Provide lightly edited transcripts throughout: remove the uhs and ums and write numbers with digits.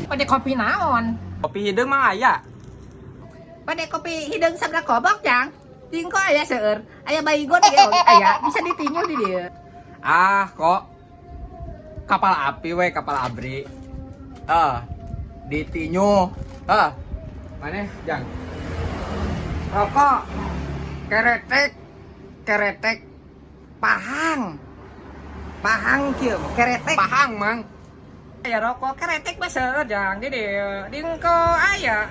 Pada kopi naon? Kopi hideung mah aya. Pada kopi hideung sabra kobok jang. Ting kok aya seueur. Aya baygon ge aya bisa ditinju di dieu. Ah, kok kapal api we, kapal abri. Ah, ditinyu. Ah. Mana, Jang? Rokok keretek keretek pahang. Pahang kieu keretek. Pahang, Mang. Aya rokok keretek mah seueur jang di dieu. Di engko aya.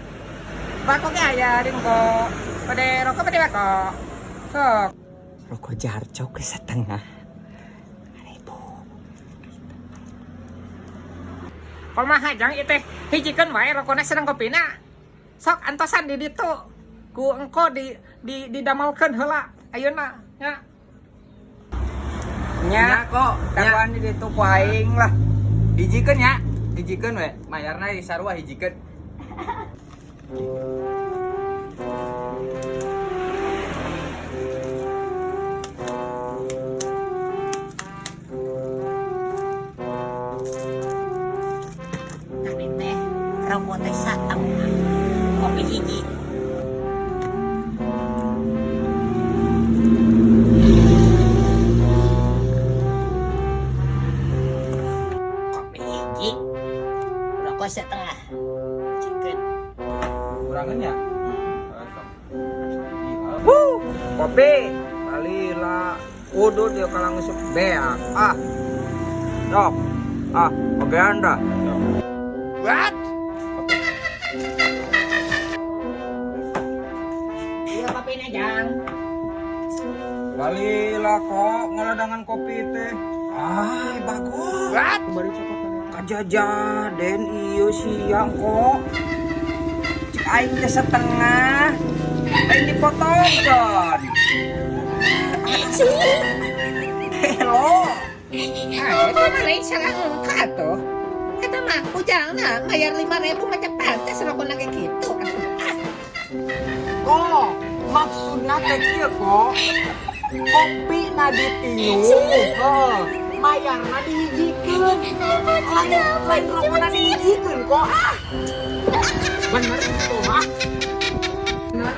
Bako ge aya di engko. Pada rokok pada bako. Sok. Rokok jarcok setengah. Ribu. Kumaha jang ieu teh hijikeun wae rokona sareng kopina. Sok antosan di ditu. Ku engko di didamelkeun heula ayeuna nya. Nya Nya kok, nya. Dagoan di ditu ku aing lah. Hijikeun ya. Hijikeun we. Mayarna di sarua hijikeun. Tadi teh rokok teh satengah. Kopi hiji. Kopi hiji. Rokok setengah. Chicken. Kurangan ya? Wuh, kopi balila udut ya kalau ngusuk beak. Ah. Sok. Ah, ogean dah. What? Iya kopina jang. Balila kok ngeledangan kopi teh. Ah, bagus. What? Kajajaden iyo siang kok. Cik aing teh setengah. Aing dipotongkeun. Hello. Ah, itu mah lain salah engka tuh. Eta mah ujangna bayar 5.000 mah teu pantes rokona kayak gitu. Ah, Kok maksudna teh kieu kok. Kopi na ditinju, heuh, mayarna dihijikeun. Lain lain rokona dihijikeun kok. Ah. Bener itu mah. Bener.